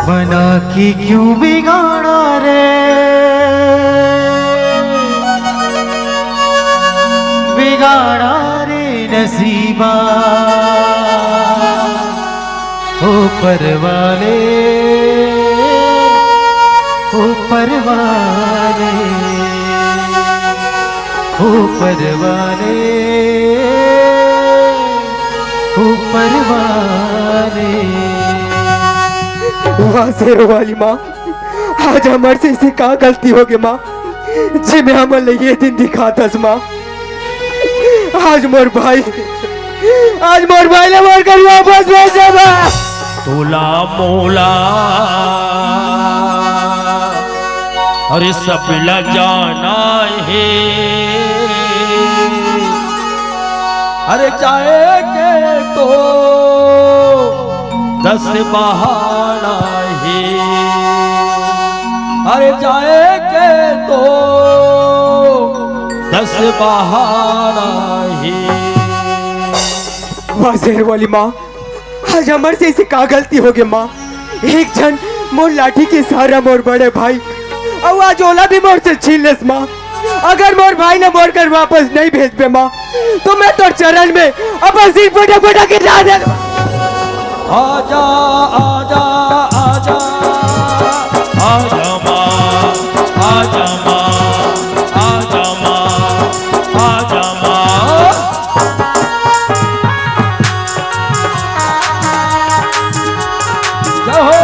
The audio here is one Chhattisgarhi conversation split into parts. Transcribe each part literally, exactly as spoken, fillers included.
बना के क्यों बिगाड़ा रे, बिगाड़ा रे नसीबा। ऊपर वाले, ऊपर वाले, ऊपर वाले, ऊपर वाले। वाह शेरों वाली माँ, आज हमर से ऐसे का गलती होगे माँ, जेमे हमन ल ये दिन दिखाथस माँ। आज मोर भाई, आज मोर भाई ला मोर घर वापस भेज दे माँ। तोला मोला अरे सब ला जाना हे। अरे जाए के तो दस बहाना हे। अरे जाए के तो दस बहाना हे। वाह शेर वाली माँ, आज हमर से ऐसे का गलती होगे माँ? एक झन मोर लाठी के सहारा मोर बड़े भाई, अउ आज ओला भी मोर से छीन लेस माँ। अगर मोर भाई ला मोर घर वापस नहीं भेजबे माँ, तो मैं तोर चरण में अपन सिर पटक पटक के जा दे। आजा, आजा, आजा, आजा माँ, आजा माँ, आजा माँ, आजा माँ। जय हो।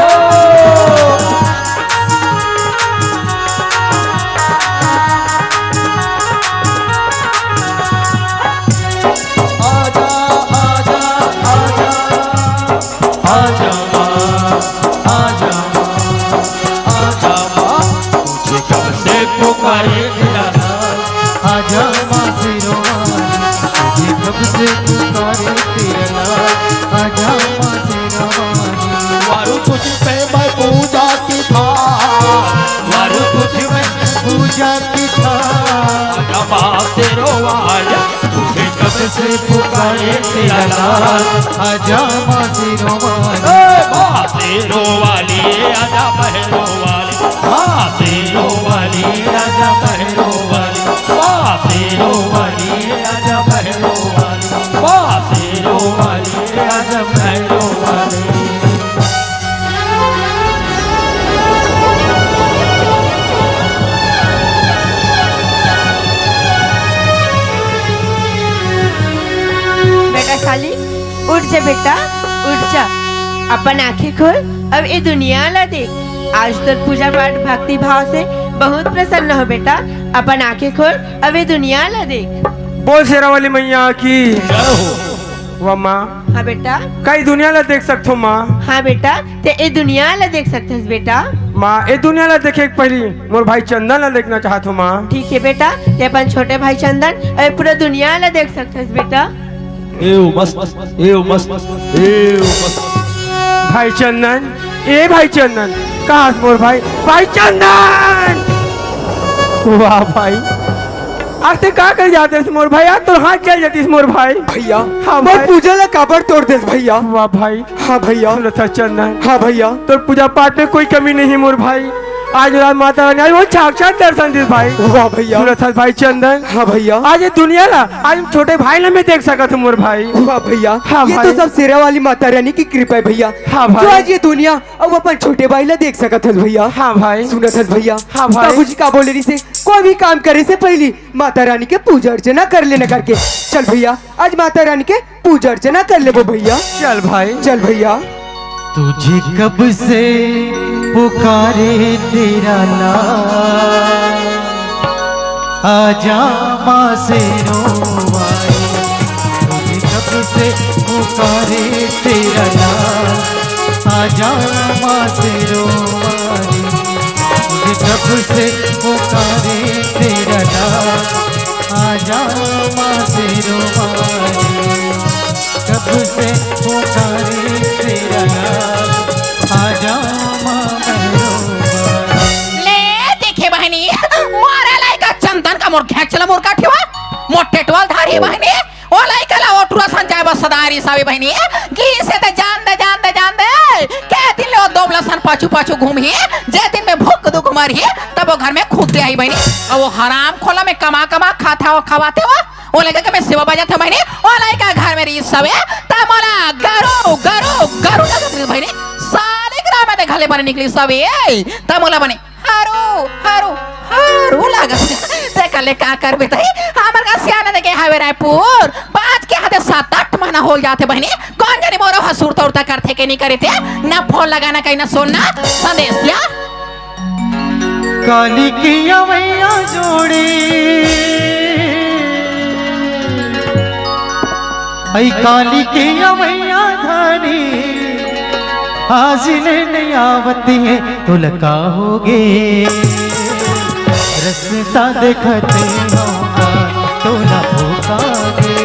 आजा, आजा, आजा, आजा माँ, आजा माँ, आजा माँ। तुझे कब से पुकारे तेरा नाम। आजा माँ शेरों वाली, तुझे कब से पुकारे तेरा नाम। आजा माँ शेरों वाली। वारू तुझ पे मैं पूजा की थाल। वारू तुझ में पूजा की थाल। आजा माँ शेरों वाली, तुझे कब से पुकारे तेरा लाल। आजा माँ शेरों वाली। ए, माँ शेरों वाली, आजा भैरों वाली। माँ शेरों वाली, आजा भैरों वाली। माँ शेरों वाली, आजा भैरों वाली। माँ शेरों वाली, आजा भैरों वाली। बेटा साली, उठ जा बेटा, उठ जा। अपन आँखें खोल, अब ए दुनिया ला देख। आज तोर पूजा पाठ भक्ति भाव से बहुत प्रसन्न हो बेटा। अपन आँखें खोल, अब ए दुनिया ला देख। बोल शेरा वाली मैया की। जय हो। वाह माँ। हाँ बेटा। का ए दुनिया ला देख सकथो माँ? हाँ बेटा, ते ए दुनिया ला देख सकथस बेटा। माँ, ए दुनिया ला देखे के पहिली मोर भाई चंदन ला देखना चाहत हो माँ। ठीक है बेटा, ते अपन छोटे भाई चंदन अउ पूरा दुनिया ला देख सकथस बेटा। एव मस्त, एव मस्त, एव मस्त। भाई चंदन, ए भाई चंदन, कहाँ से मोर भाई? भाई चंदन! वाह भाई, आज ते का कर जाते मोर भाई? आज तोर हाथ चल जातीस मोर भाई। भैया, हाँ मोर भाई। पूजा ला काबर तोड़ देस भैया? वाह भाई। हाँ भैया। सुनत हस चंदन। हाँ भैया। तोर पूजा पाठ में कोई कमी नहीं मोर भाई। आज रात माता रानी आज वो साक्षात दर्शन दीस भाई। वाह भैया। सुनत हस भाई चंदन। हाँ भैया। आज ये दुनिया ला, आज हम छोटे भाई ला मैं देख सकत हूँ मोर भाई। वाह भैया। हाँ ये भाई। तो सब शेरा वाली माता रानी की कृपा है भैया। हाँ भाई। जो आज ये दुनिया अब अपन छोटे भाई ला देख सकत हस भैया। हाँ भाई। सुनत हस भैया। हाँ भाई। बाबूजी का बोले रहिसे, कोई भी काम करे से पहिली माता रानी के पूजा अर्चना कर लेना करके। चल भैया, आज माता रानी के पूजा अर्चना कर लेबो भैया। चल भाई। चल भैया। तुझे कब से पुकारे तेरा नाम, आजा माँ शेरों वाली। तुझे कब से पुकारे तेरा नाम, आजा माँ शेरों वाली। तुझे कब से पुकारे तेरा नाम, आजा माँ शेरों वाली। कब से पुकारे तेरा नाम, आजा माँ भैरव वाली। ले देखे बहनी, मोर लइका चंदन का मोर घेंच ला मोर काठिवा, मोर टेटवा ल धारी बहनी, ओ लइका ला ओ टुरा सन जाए बर सदारी सावी बहनी, की से ते जान दे, जान दे, जान दे, के दिन ले ओ दो लसन पाछू पाछू घूमही, जे दिन में भूख दुख मरही, तब वो घर में खुद दे आई बहिनी। अउ वो हराम खोला में कमा कमा खाता हो, खवाथे हो, वो लइका के मैं सेवा बजाथे बहिनी, वो लइका घर में रही सवे, त मोला गरू, गरू, गरू लगत रही बहिनी। सालिक राम दे घले बने निकली सवे, त मोला बने हरू, हरू, हरू लागत। ते कहले का करबे तही, हमर का सियाना देखे हवे रायपुर, बाज के हाथे सात आठ महीना हो जाथे बहिनी। कौन जाने मोरो ह सुरता उरता करथे के नहीं करे थे, ना फोन लगाना कहीं ना सुनना संदेश या। काली के अवैया जोड़ी, ऐ काली के अवैया धानी, आज ले नहीं आवत हे, तोला का होगे? रस्ता देखत हँव का, तोला होगे?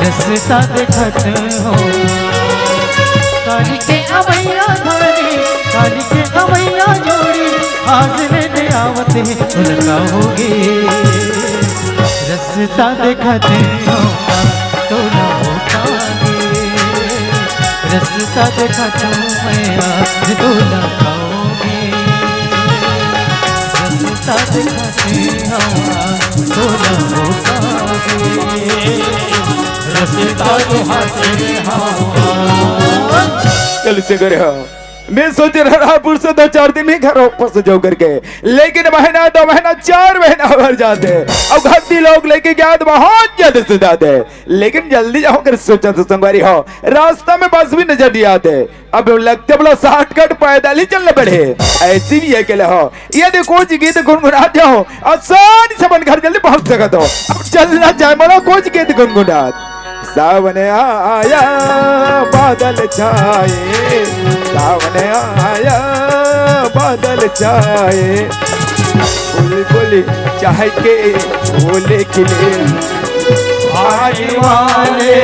रस्ता देखत हँव। काली के अवैया धानी, काली के अवैया जोड़ी, आज ले नहीं आवत हे, तोला का होगे? रस्ता देखत हँव का, तोला होगे? रस्ता देखत हँव मैं आज, तोला का होगे? रस्ता देखत हँव आज, तोला होगे? रस्ता देखत हँव आज। चल से करे हाँ। मैं सोच रहा रायपुर से दो चार दिन में घर वापस जाऊं करके, लेकिन महीना, दो महीना, चार महीना भर जाते, अब घर ती लोग लेके गया तो बहुत ज्यादा सताते। लेकिन जल्दी जाऊं कर सोचा तो संगवारी हो, रास्ता में बस भी नजर नहीं आते। अब लगते बोला शॉर्टकट पैदल ही चलना पड़े, ऐसी भी अकेले हो। यदि कुछ गीत गुनगुना जाओ, आसानी से अपन घर जल्दी पहुंच सकते हो। अब चलना जाए बोला कुछ गीत गुनगुना। सावन आया, बादल छाए, सावन आया, बादल छाए। फूल फूल चाह के बोले खिले, आने वाले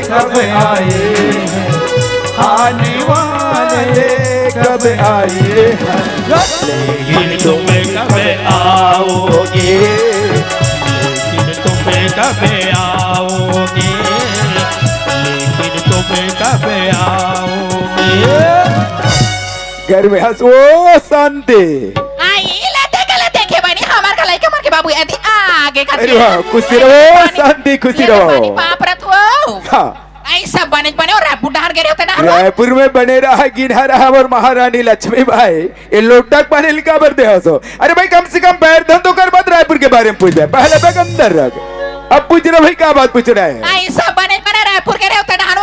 कब आए हैं, आने वाले कब आए हैं। लेकिन तुम कब आओगे? लेकिन तुम कब आओगे? लेकिन तुम कब आओगे? घर में हंस, ओ शांति। आई, ले देखे, ले देखे बनी, हमार का लइका मन के बाबू, एती आगे कर अरे दिया। वाह, खुशी अरे रहो, पानी, शांति, खुशी ये रहो। पानी पाप रत हो। हाँ। आई सब बने, बने और रायपुर डहर गे रहे होते ना, हाँ? रायपुर में बने रहा, गिना रहा और महारानी लक्ष्मी बाई, ये लोटा के पानी लिखा बर दे हसो। अरे भाई, कम से कम पैर धो तो कर बाद रायपुर के बारे में पूछ दे। पहले बैग अंदर रख। अब पूछ रहे भाई, क्या बात पूछ रहे हैं? आई सब बने, बने रायपुर के रहे होते ना, हाँ?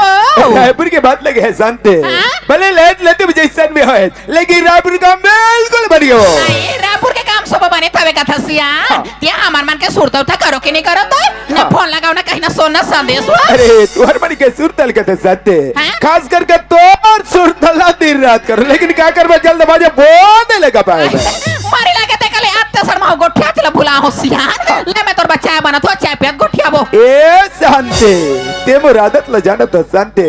रायपुर के बात लगे है, शांति। हाँ? भले लेट लेते भी जैसन भी होए, लेकिन रायपुर काम बिल्कुल बढ़िया हो। अरे, रायपुर के काम सब बने तबे कथा सिया। हाँ। ये हमर मन के सुरता उरता करो कि नहीं करो तो? ना हाँ। फोन लगाओ, ना कहीं ना सोना संदेश हो। अरे, तुहर मन के सुरतल के तो सत्य। हाँ? खास करके तोर सुरतला दिन रात करो, लेकिन क्या करबा, जल्दबाजी बहुत लगा पाए बे। मारे लगे ते कले आते सर माहो गोठिया चला भुला हो सिया। हाँ। ले मैं तोर बच्चा बना तो चाय पियत गोठिया बो। ए शांति, ते मोर आदत ल जाना तो शांति।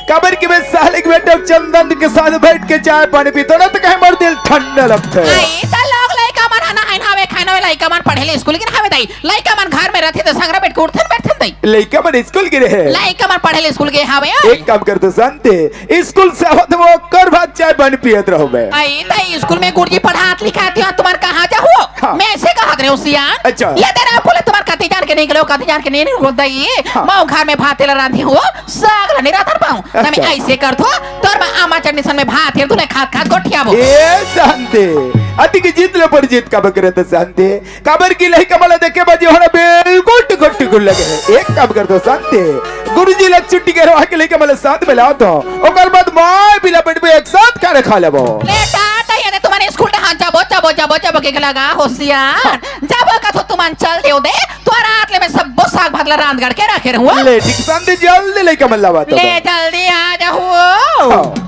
काबर कि मैं साले के बेटा चंदन के साथ बैठ के चाय पानी पीता ना, तो कहीं मोर दिल ठंडा लगता है। आई, त लोग लइका मन ह ना, हन हवे, खाना हवे, लइका मन पढ़े ले स्कूल गे हवे दाई। लइका मन घर में रथे, त संगरा बैठ के उठथन, बैठथन दाई। लइका मन स्कूल गे रहे। लइका मन पढ़े ले स्कूल गे हवे। एक काम कर तो शांति, स्कूल से आवत वो ओकर बाद चाय पानी पियत रहो बे। आई, त स्कूल में गुरुजी पढ़ात लिखात हो, तुमन कहाँ जाहू? हाँ। मैं ऐसे कहत रहे हूँ सियान। अच्छा। ये तेरा बोले तुमन कति जान के नहीं गलो, कति जान के नहीं, नहीं बोलता ये। हाँ। मैं घर में भात तेला रांधी हूँ। साग ल नहीं रहता पाऊं। त मैं अच्छा। ऐसे करथो, तोर मा आमा चटनी सन में भात हेर, तूने खात खात गोठियाबो। ए शांति, अति की जीत ले पर जीत का बकरे तो शांति। काबर की लइका मन ल देखे बाजी होना बिल्कुल टुकुर टुकुर लगे है। एक काम कर दो शांति, गुरुजी ल छुट्टी करवा के लइका मन ल साथ में ला दो, ओकर बाद माय बिला बैठ में एक साथ खाना खा लेबो। ले टा, त ये तुमन स्कूल डहान जाबो, जाबो, जाबो, जाबो के लगा होशियार। जाबो कथो तुमन चल देव दे, तोर आत ले मैं सब्बो साग भात ला रांध गढ़ के रखे रहूं। ले, ठीक शांति, जल्दी लइका मन लावा तो। ले, जल्दी आ जाहू। हाँ।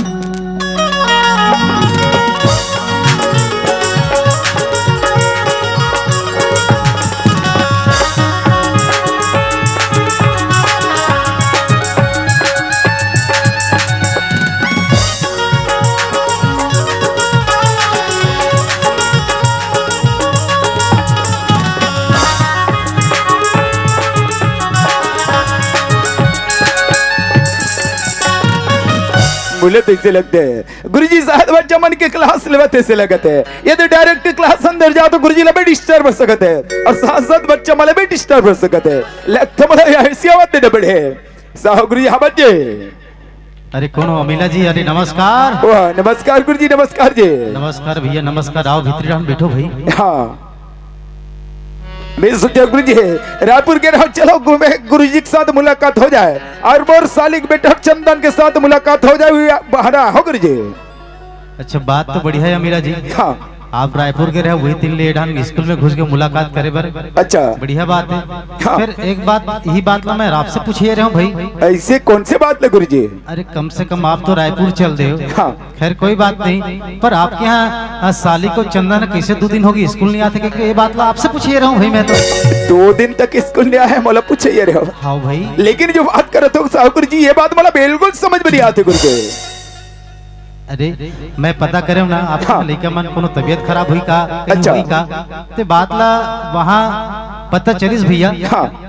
बोले तो ऐसे लगते हैं गुरुजी, शायद बच्चा मन के क्लास लेवत ऐसे लगत है। यदि डायरेक्ट क्लास अंदर जाओ तो गुरुजी ला भी डिस्टर्ब हो सकत है और साथ साथ बच्चा मन ला भी डिस्टर्ब हो सकत है। लगता मतलब यहाँ से आवत देना पड़े। साहू गुरुजी, हाँ बच्चे। अरे कौन हो अमीला जी? अरे नमस्कार। वाह, नमस्कार गुरुजी, नमस्कार जी। नमस्कार भैया, नमस्कार। आओ भीतरी रहन, बैठो भाई। हाँ, मैं सोचा गुरुजी रायपुर के रहो, चलो गुरुजी के साथ मुलाकात हो जाए और मोर सालिक बेटा चंदन के साथ मुलाकात हो जाए, बहाना हो गुरुजी। अच्छा, बात तो बढ़िया है अमीला जी। हाँ। आप रायपुर के रहे, वही दिन ले डान स्कूल में घुस के मुलाकात करे बर। अच्छा। बढ़िया बात है। हाँ। फिर एक बात, यही बात ला मैं आपसे पूछे रहे हूँ भाई। ऐसे कौन से बात ले गुरुजी? अरे कम से कम आप तो रायपुर चल दे हो। हाँ। खैर कोई बात नहीं, पर आपके यहाँ, आ, साली को चंदन कैसे दो दिन होगी स्कूल नहीं आते, क्योंकि ये बात ला आपसे पूछे रहे हूँ भाई मैं तो। दो दिन तक स्कूल नहीं आया, मोला पूछे ये रहे हो। हाँ भाई। लेकिन जो बात करत हो साहू गुरुजी, ये बात मोला बिल्कुल समझ में नहीं आती गुरुजी। अरे, मैं पता करे ना, आप हाँ। लइका मन कोनो तबीयत खराब हुई का, कहीं अच्छा। हुई का? ते बात ला वहाँ पता चलिस भैया। हाँ।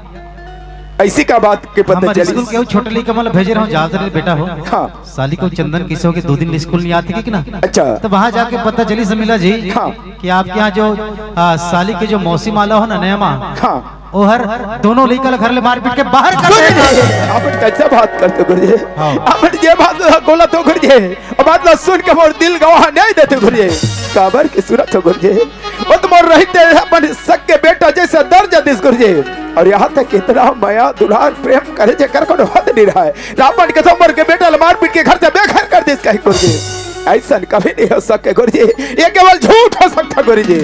ऐसी का बात के पता हमर चलिस? स्कूल के छोटे लइका मन ला भेजे रहूं, जात रे बेटा हो। हाँ। साली को चंदन किसे हो के दो दिन स्कूल नहीं आती कि ना? अच्छा। तो वहाँ जाके पता चलिस अमीला जी हाँ। कि आपके यहाँ जो, आ, साली के जो मौसी माला हो ना, नया माँ, हाँ। ओहर दोनों लइका ला घर ले मार पीट के बाहर कर दे। अपन कैसे बात करते गुरुजी? हाँ। अपन ये बात बोला तो गुरुजी, अब बात ला सुन के मोर दिल गवाह नहीं देते गुरुजी। काबर की सूरत हो गुरुजी, वो तो मोर रहते अपन सक के बेटा जैसा दर्जा दिस गुरुजी। और यहाँ तक इतना मया दुलार प्रेम करे जेकर कोनो हद नहीं रहा है। रावण के तो मोर के बेटा ला मार पीट के घर से बेघर कर दिस कहीं गुरुजी। ऐसा कभी नहीं हो सके गुरुजी, ये केवल झूठ हो सकता गुरुजी।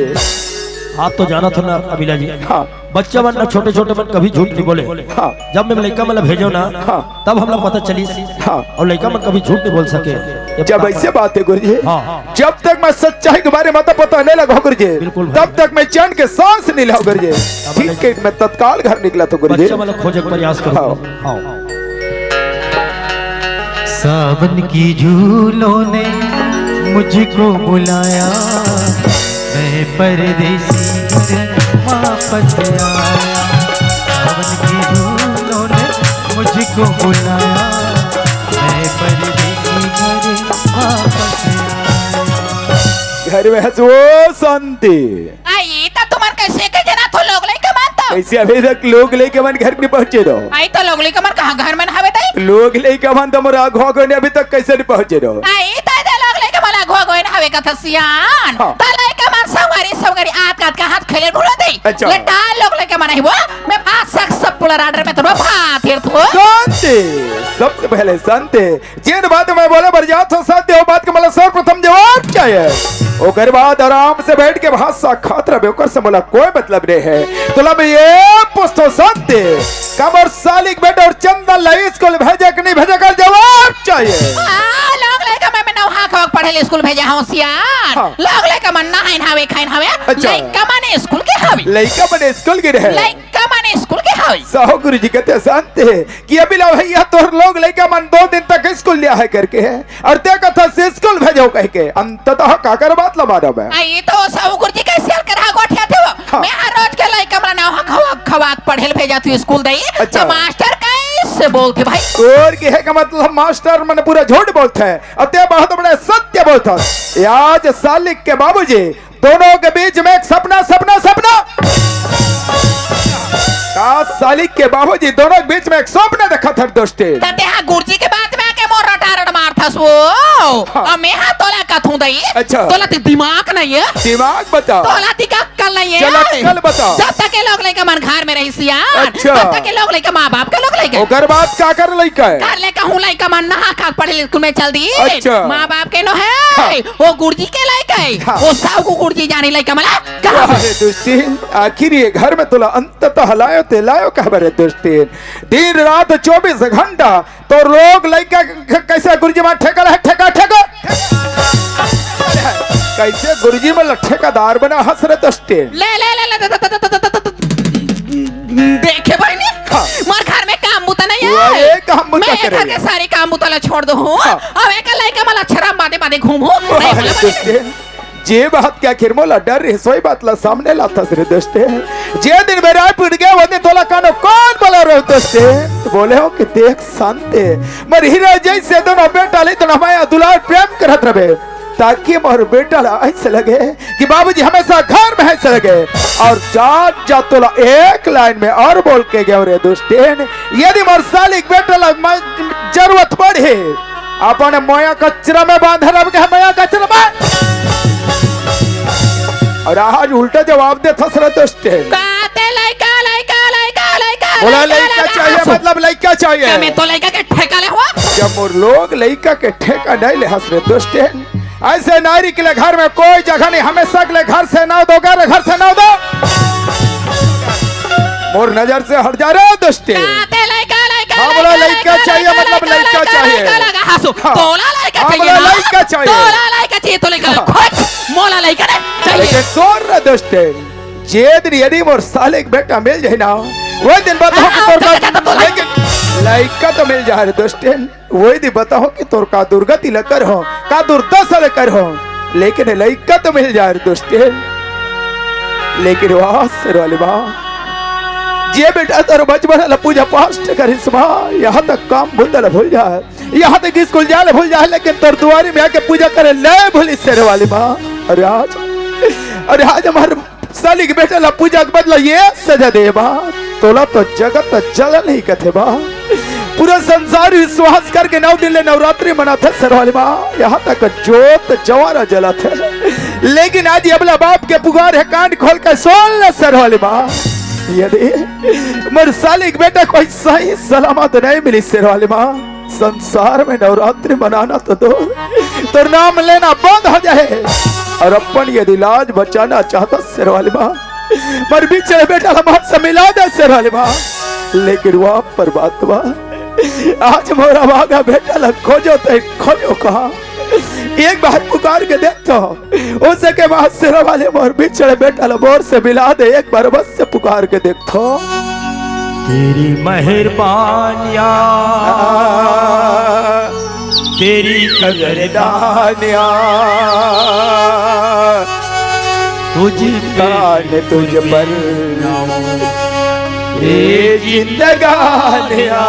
आप तो जानत हो ना अमीला जी, हाँ। बच्चा मन ना छोटे-छोटे मन कभी झूठ नहीं बोले। हाँ। जब मैं लइका मन ला भेजो ना, हाँ। तब हमला पता चलिस। हाँ। और लइका मन कभी झूठ नहीं बोल सके। ये जब पता ऐसे बात है गुरुजी, हाँ। जब तक मैं सच्चाई के बारे में तो पता नहीं लगा गुरुजी, बिल्कुल भाई। तब तक मैं चैन के सांस नहीं ला गुरुजी। अब ठीक लइका के मैं तत्काल घर निकला तो गुरुजी। बच्चा मन ला खोजे के प्रयास करो। हाँ। हाँ। सावन की झूलों ने मुझको बुलाया, मैं परदेसी घर वापस आया। सावन की झूलों ने मुझको बुलाया, मैं परदेसी घर वापस आया। घर में हंसो शांति। आई त तुमन कैसे के जना थो लोग लइका मन तो? कैसे अभी तक लोग लइका मन घर नहीं पहुंचे रहो? आई त लोग लइका मन कहाँ घर में हवे तई? लोग लइका मन तो मोर आघो आघो ने अभी तक कैसे नहीं पहुंचे रहो? आई त दे लोग लइका मन आघो आघो ने हवे कथा सियान। हाँ। त लइका मन संगवारी संगवारी आत कात का हाथ खेले भूलो दे। अच्छा। ले डाल लोग लइका मन आई वो, मैं भात सक सब पुला राडर में तो भात हेर थो। शांति। सबसे पहले शांति। जेन बात मैं बोले बर जात हो शांति, वो बात के मोला सर्वप्रथम जवाब चाहिए। ओकर बाद आराम से बैठ के भाषा खात रहे, ओकर से मोला कोई मतलब नहीं है। तोला मैं ये पूछतो शांति, का मोर सालिक बेटा और चंदन ला स्कूल भेजे कि नहीं भेजे, का जवाब चाहिए। आ, लोग लइका मैं, मैं नौहा खवक पढ़े ले स्कूल भेजे हूँ सियान। हाँ। लोग लइका मन नहाइन हवे, खाइन हवे। अच्छा। लइका मन स्कूल के हवे। लइका मन स्कूल के रहे। लइका मन स्कूल के हवे। साहू गुरुजी कहते शांति है कि अभी ला भैया तोर लोग लइका मन दो दिन तक स्कूल नहीं आए करके है। और ते कथा से स्कूल भेजो कह के, अंततः काकर बात ला मानो मैं। आ, ये तो साहू गुरुजी कैसे हल कर हा गोठिया थे वो। हाँ। मैं हर रोज के लइका मन नौहा खवा, खवा के पढ़े ले भेजा तू स्कूल दई। अच्छा। तो मास्टर कैसे बोलते भाई? तोर के है का मतलब मास्टर मन पूरा झूठ बोलते हैं। और ते बहुत बड़ा सत्य बोलता। ये आज सालिक के बाबूजी दोनों के बीच में एक सपना, सपना, सपना। का सालिक के बाबूजी दोनों के बीच में एक सपना देखा था दोस्ती। त तेहा गुरुजी के बात में आके मोर रटारट मारथस वो। हाँ। अब मैं हा तोला कथूं दई। अच्छा। तोला ती दिमाग नहीं है। दिमाग बताओ। तोला ती अक्कल नहीं है। चल अक्कल बताओ। जब तक के लोग लइका मन घर में रही सियान, अच्छा। तब तक के लोग लइका माँ बाप के लोग लइका। ओकर बाद का कर लइका है? कर ले कहूँ लइका मन नहा खा पढ़े स्कूल में चल दी। अच्छा। माँ बाप के नो है। हाँ। वो गुरुजी के लइका है। हाँ। वो साहू को गुरुजी जानी लइका मला। कहाँ? अरे दुष्टी, आखिर ये घर में तोला अंततः लायो ते लायो कहाँ बरे दुष्टी? दिन रात चौबीस घंटा तो लोग लइका क-, कैसे गुरुजी मार ठेका ला, ठेका, ठेका। कैसे गुरुजी मन ला ठेकेदार बना हस रे दुष्टी? ले, ले, ले, ले, दे, दे, दे, दे, दे, दे, दे, दे, देखे बहिनी, हाँ। मोर घर में काम बुता नहीं वो है। ये काम बुता मैं ये करे घर के है। सारे काम बुता ला छोड़ दो हूँ। हाँ। अब एक लइका मला छराम बादे बादे घूम हूँ। वाह नहीं, रे बोला दुष्टी। जे बात के आखिर मोला डर रहिस, वही बात ला सामने लाथस रे दोस्ते। जे दिन मैं रायपुर गए, वो दिन तोला कानो कौन बोला रे दोस्ते? बोले हो कि देख शांति, मोर हीरा जैसे दोनों बेटा ले तो हमारा दुलार प्रेम करत रहे, ताकि मोर बेटा ला ऐसे लगे कि बाबूजी हमेशा घर में ऐसे लगे। और जात जात तोला एक लाइन में और बोल के गए रे दोस्ते, यदि मोर सालिक बेटा ला मैं जरूरत पड़े, अपन मोया कचरा में बांध रब के मोया कचरा में। और आज उल्टा जवाब देथस रे दोस्ते। काते लइका, लइका, लइका, लइका, बोला लइका, लइका लइका, चाहिए, हंसो। मतलब लइका चाहिए। क्या मैं तो लइका के ठेका ले हुआ? जब मोर लोग लइका के ठेका नहीं ले हंस रे दोस्ते, ऐसे नारी के लिए घर में कोई जगह नहीं, हमेशा के लिए घर से ना दो, घर, घर से ना दो। मोर नजर से हट जा रे दोस्ते। काते लइका, लइका, हाँ, बोला लइका, लइका लइका, चाहिए, लइका, मतलब लइका, लइका लइका चाहिए। लइका लगा, हंसो। हाँ। तोला लइका हाँ, चाहिए बोला ना? लइका चाहिए। तोला लइका चाहिए, तो लइका हाँ। खोज, मोला लइका नहीं चाहिए। लेकिन तोर रे दोस्ते, जे दिन यदि मोर सालिक बेटा मिल जाए ना, वो दिन बताओ कि हाँ, तोर तो का, लइका तो लइका। लेकिन लइका तो मिल जाए रे दोस्ते। वही दी बताओ कि तोर का दुर्गति ल कर हो, का दुर्दशा ल कर हो, लेकिन लइका तो मिल जाए रे दोस्ते। लेकिन वाह, शेर वाली माँ, जे बेटा तोर बचपन ल पूजा पाठ करिस माँ, यहाँ तक काम बुंदा ल भूल जाए, यहाँ तक स्कूल जाए ल भूल जाए, लेकिन तोर दुआरी में आके पूजा करे ले भूली शेर वाली माँ। अरे आज, अरे आज हमारे सालिक बेटा ला पूजा के बदला ये सजा दे बा। तोला तो जगत जलन ही कथे बा। पूरा संसार विश्वास करके नौ दिन ले नवरात्रि मनाथे शेर वाली माँ। यहाँ तक जोत जवारा जलाथे, लेकिन आज ये अबला बाप के पुकार है, कान खोल के सुन ले शेर वाली माँ। यदि मोर सालिक बेटा कोई सही सलामत नहीं मिली शेर वाली माँ, संसार में नवरात्रि मनाना तो दूर, तोर नाम लेना बंद हो जाए और अपन यदि लाज बचाना चाहता शेर वाली माँ, मोर बिछड़े बेटा ला माँ से मिला दे शेर वाली माँ। लेकिन वो परमात्मा, आज मोरा भागा बेटा ला खोजो ते खोजो कहाँ, एक बार पुकार के देख तो, उसके बाद शेर वाली मोर बिछड़े बेटा ला मोर से मिला दे, एक बार बस से पुकार के देख तो। तेरी मेहरबानियाँ, तेरी कदरदानियाँ, तुझ कान तुझ पर ए जिंदगानियाँ।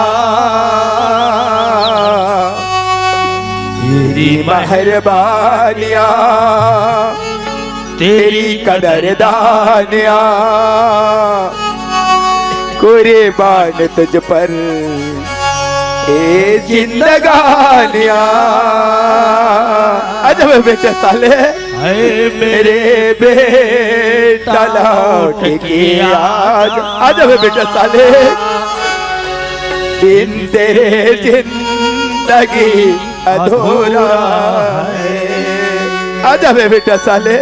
तेरी मेहरबानियाँ, तेरी कदरदानियाँ, कुर्बान तुझ पर ए जिंदगानियाँ। अजब बेटा साले। हाय मेरे बेटा लौट के आज। अजब बेटा साले। बिन तेरे जिंदगी अधूरा है। आजा बे बेटा साले।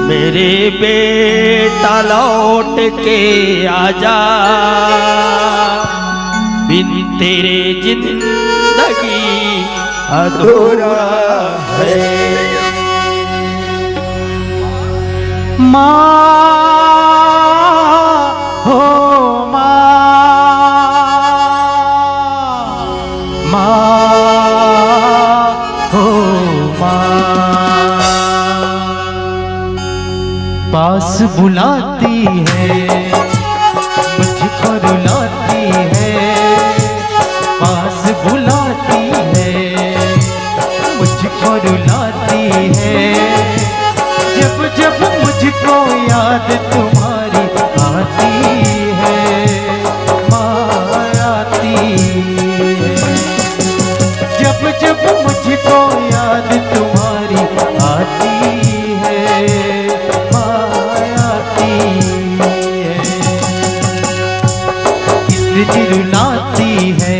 मेरे बेटा लौट के आजा, बिन तेरे जिंदगी अधूरा है। माँ हो माँ, माँ हो माँ, पास बुलाती है, मुझको रुलाती है, पास बुलाती है, मुझको रुलाती है। जब जब मुझको याद तुम्हारी आती है, माँ आती है। जब जब मुझको याद तुम्हारी आती है, माँ आती है। इतनी रुलाती है,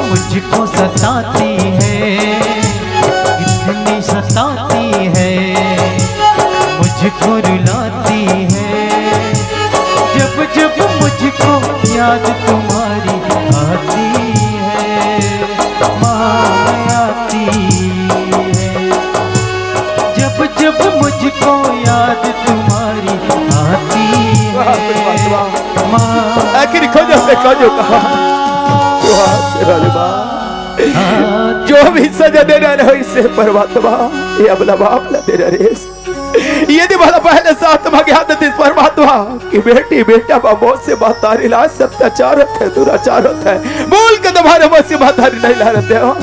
मुझको सताती है, इतनी सताती है, मुझको रुलाती है। जब जब मुझको याद तुम्हारी आती है, माँ आती है। जब जब मुझको याद तुम्हारी आती वाह, वाह, है, वाह। माँ आखिर खोजो से खोजो कहाँ? वाह, शेर वाली माँ। जो भी सजा देना रहिस हे परमात्मा, ये अबला बाप ला देना रहिस। यदि मोला पहले साथ में ज्ञान देतिस परमात्मा कि बेटी बेटा बा, मौसी महतारी ला अत्याचार होथे, दुराचार होथे, बोल के तुम्हारे मौसी महतारी नहीं ला रहते हो,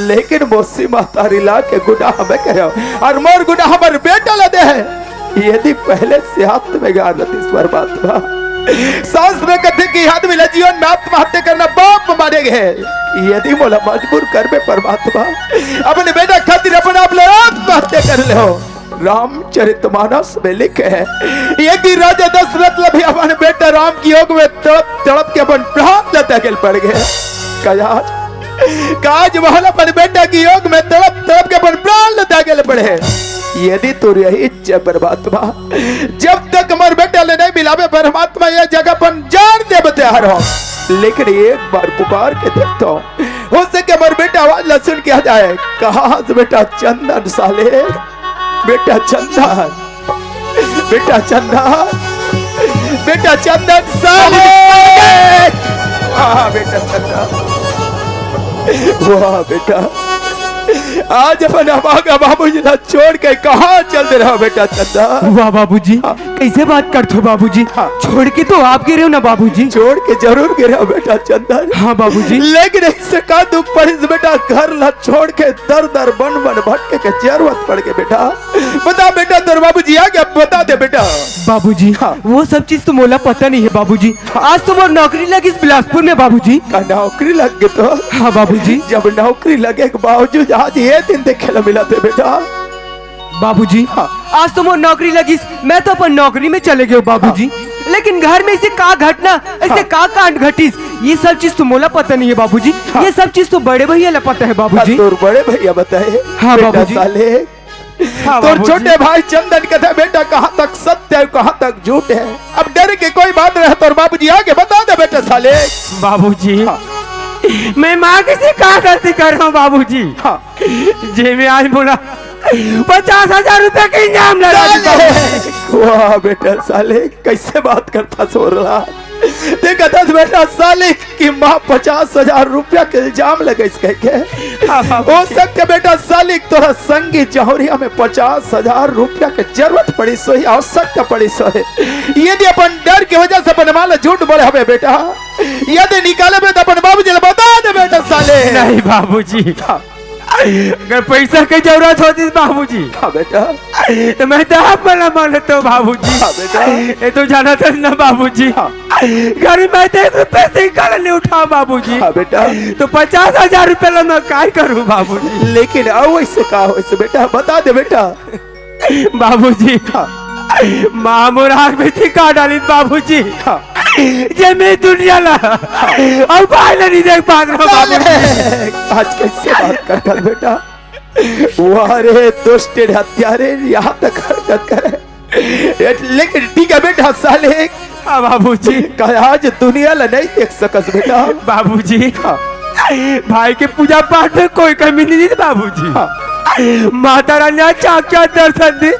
लेकिन मौसी महतारी ला के गुनाह मैं करे हंव अउ मोर गुनाह मोर बेटा ला दे हे। यदि पहले से आत्मज्ञान रहितिस परमात्मा, शास्त्र में कथे कि आदमी ला जीवन में आत्महत्या करना पाप माने गे हे। यदि मोला मजबूर करबे परमात्मा, अपने बेटा खातिर अपन आप ला आत्महत्या कर लेहूं। रामचरितमानस में लिखे हे, एक दिन राजा दशरथ ला भी अपन बेटा राम के वियोग में तड़प तड़प के अपन प्राण ला त्यागे ल पड़ गे। कहे आज, कहे आज मोला अपन बेटा के वियोग में तड़प तड़प के अपन प्राण ला त्यागे ल पड़े हे। यदि तोर यही इच्छा परमात्मा, जब तक मोर बेटा ला नहीं मिलाबे परमात्मा, ये जगह अपन जान दे बर तैयार हंव, लेकिन एक बार पुकार के देखथंव, हो सके मोर बेटा आवाज ला सुन के आ जाए। कहे आज बेटा चंदन साले, बेटा चंदन, बेटा चंदन, बेटा चंदन साले। हाँ, बेटा चंदन। वाह बेटा, आज अपन अभागा बाबूजी ला छोड़ के कहाँ चल दे रहा बेटा चंदन? वाह बाबूजी, हाँ। कइसे बात करथो बाबूजी? हाँ। छोड़ के तो आप गे रहेव ना बाबूजी। छोड़ के जरूर गे रहेंव बेटा चंदन। हाँ बाबूजी। लेकिन अइसे का दुख पड़िस बेटा, घर ला छोड़ के दर दर बन बन भटके के जरूरत पड़ गे बेटा। बता बेटा, तोर बाबूजी आ गे, बता दे बेटा। बाबूजी, हाँ। वो सब चीज तो मोला पता नहीं हे बाबूजी। हाँ। आज तो मोर नौकरी लगिस बिलासपुर में बाबूजी। का नौकरी लग गे तोर? हाँ बाबूजी। जब नौकरी लगे के बावजूद आज ये दिन देखे ला मिलत हे बेटा। बाबूजी, हाँ। आज तो मोर नौकरी लगिस, मैं तो अपन नौकरी में चले गेंव बाबूजी। हाँ। लेकिन घर में अइसे का घटना, अइसे हाँ। का कांड घटिस, ये सब चीज तो मोला पता नहीं हे बाबूजी। हाँ। ये सब चीज तो बड़े भैया ला पता हे बाबूजी। हाँ, तोर बड़े भैया बताए। हाँ, बेटा बाबूजी। साले, हाँ, तोर बाबूजी। छोटे भाई चंदन कथे बेटा, कहाँ तक सत्य हे, कहाँ तक झूठ हे। अब डरे के कोई बात नहीं हे, तोर बाबूजी आ गे, बता दे बेटा साले। बाबूजी, हाँ। मैं माँ के से का गलती करे हंव बाबूजी? हाँ। जेमे आज मोला पचास हजार रुपया के इनाम लगा दी साले। बाबूजी। वाह बेटा साले, कइसे बात करथस सोरला। तें कथस बेटा साले कि माँ पचास हजार रुपया के इल्जाम लगाइस कहिके। हाँ, हाँ। हो सकथे बेटा साले तोर संगी जौहरिया में पचास हजार रुपया के जरूरत पड़िस होही, आवश्यकता पड़िस होही। यदि अपन डर के वजह से अपन माँ ला झूठ बोले हवे बेटा, यदि निकालबे त अपन बाबूजी ला बता दे बेटा साले। नहीं बाबूजी। हाँ। अगर पैसा के जरूरत होतिस बाबूजी, हाँ बेटा। त मैं तो आप मन ला मानत हंव बाबूजी। हाँ बेटा। ये तो जानत हस ना बाबूजी। हाँ। घर में तो एक रुपया से निकाल नहीं उठावंव बाबूजी। हाँ बेटा। त पचास हजार रुपया ला मैं काय करूँ बाबूजी? लेकिन अउ अइसे का होइस बेटा, बता दे बेटा। बाबूजी, हाँ। माँ मोर आँख में टीका डालिस बाबूजी। हाँ। जे मैं दुनिया ला अउ भाई ला नहीं देख पात रहेंव बाबूजी। साले, आज कइसे बात करथस बेटा? वाह रे दुष्ट रे हत्यारे, यहाँ तक हरकत करे। ए, लेकिन ठीक हे बेटा साले। हाँ बाबूजी। का आज दुनिया ला नहीं देख सकस बेटा? बाबूजी। हाँ। भाई के पूजा पाठ में कोई कमी नहीं हे बाबूजी। हाँ। माता रानी आज साक्षात दर्शन दीस,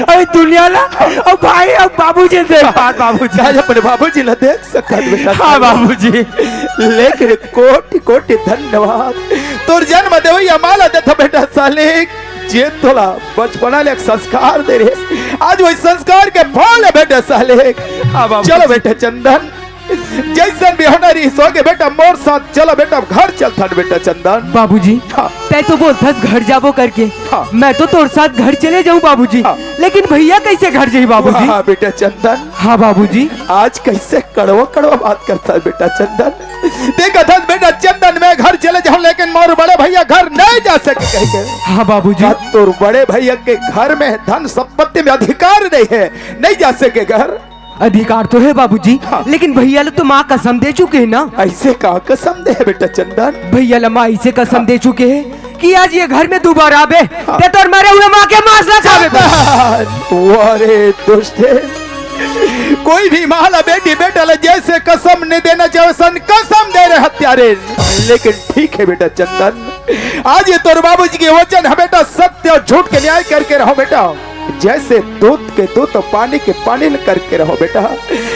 अउ दुनिया ला अउ भाई अउ बाबूजी देख पात बाबूजी। आज अपने बाबूजी ला देख सकत बेटा। हाँ बाबूजी। लेकिन कोटि कोटि धन्यवाद तोर जन्म देवइया माँ ला देथंव बेटा साले, जे तोला बचपना ले एक संस्कार दे रहिस, आज वही संस्कार के फल हे बेटा साले। हाँ बाबूजी। चलो बेटा चंदन, जइसन भी होना रहिस होगे बेटा, मोर साथ चलो बेटा, घर चलथन बेटा चंदन। बाबूजी, हाँ। तें तो बोलथस घर जाबो करके, हाँ। मैं तो तोर साथ घर चले जाहूँ बाबूजी। हाँ। लेकिन भैया कइसे घर जाही बाबूजी? हाँ बेटा चंदन। हाँ बाबूजी। आज कइसे कड़वा कड़वा बात करथस बेटा चंदन। तें कथस बेटा चंदन मैं घर चले जाहूँ, लेकिन मोर बड़े भैया घर नहीं जा सके कहिके। हाँ बाबूजी। का तोर बड़े भैया के घर में धन संपत्ति में अधिकार नहीं हे, नहीं जा सके घर? अधिकार तो हे बाबूजी, हाँ। लेकिन भैया ला तो माँ कसम दे चुके हे ना। अइसे का कसम दे हे बेटा चंदन? भैया ला माँ अइसे कसम हाँ। दे चुके हे कि आज ये घर में दुबारा आबे, हाँ। तें तोर मरे हुए माँ के मांस ला खाबे। चंदन, वाह रे दुष्ट हे। कोई भी माँ ला बेटी बेटा ला जइसे कसम नहीं देना चाहिए, वइसन कसम दे रहे हत्यारे। लेकिन ठीक हे बेटा चंदन, आज ये तोर बाबूजी के वचन हे बेटा, सत्य अउ झूठ के न्याय करके रहो बेटा। जइसे दूध के दूध अउ पानी के पानी ल करके रहो बेटा।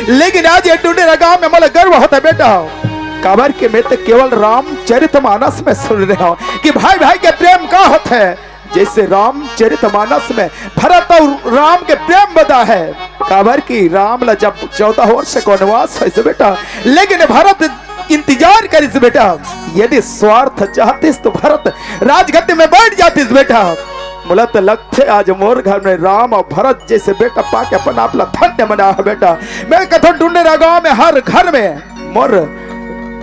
लेकिन आज ये टुंडेरा गांव में मोला गर्व होथे बेटा, काबर के मैं तो केवल रामचरित मानस में सुन रहे हूँ कि भाई भाई के प्रेम का होता है। जैसे रामचरित मानस में भरत और राम के प्रेम बता है। काबर कि राम ला जब चौदह वर्ष के वनवास होइस बेटा, लेकिन भरत इंतजार करिस बेटा। यदि स्वार्थ चाहतिस तो भरत राजगद्दी में बैठ जातिस बेटा। मोला तो लगथे आज मोर घर में राम और भरत जैसे बेटा पाके अपन आप ला धन्य मना है बेटा। मैं कथन टुंडेरा गांव में हर घर में मोर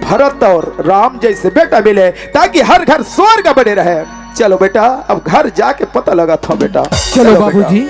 भरत और राम जैसे बेटा मिले, ताकि हर घर स्वर्ग बने रहे। चलो बेटा, अब घर जाके पता लगाथंव बेटा। चलो बाबूजी।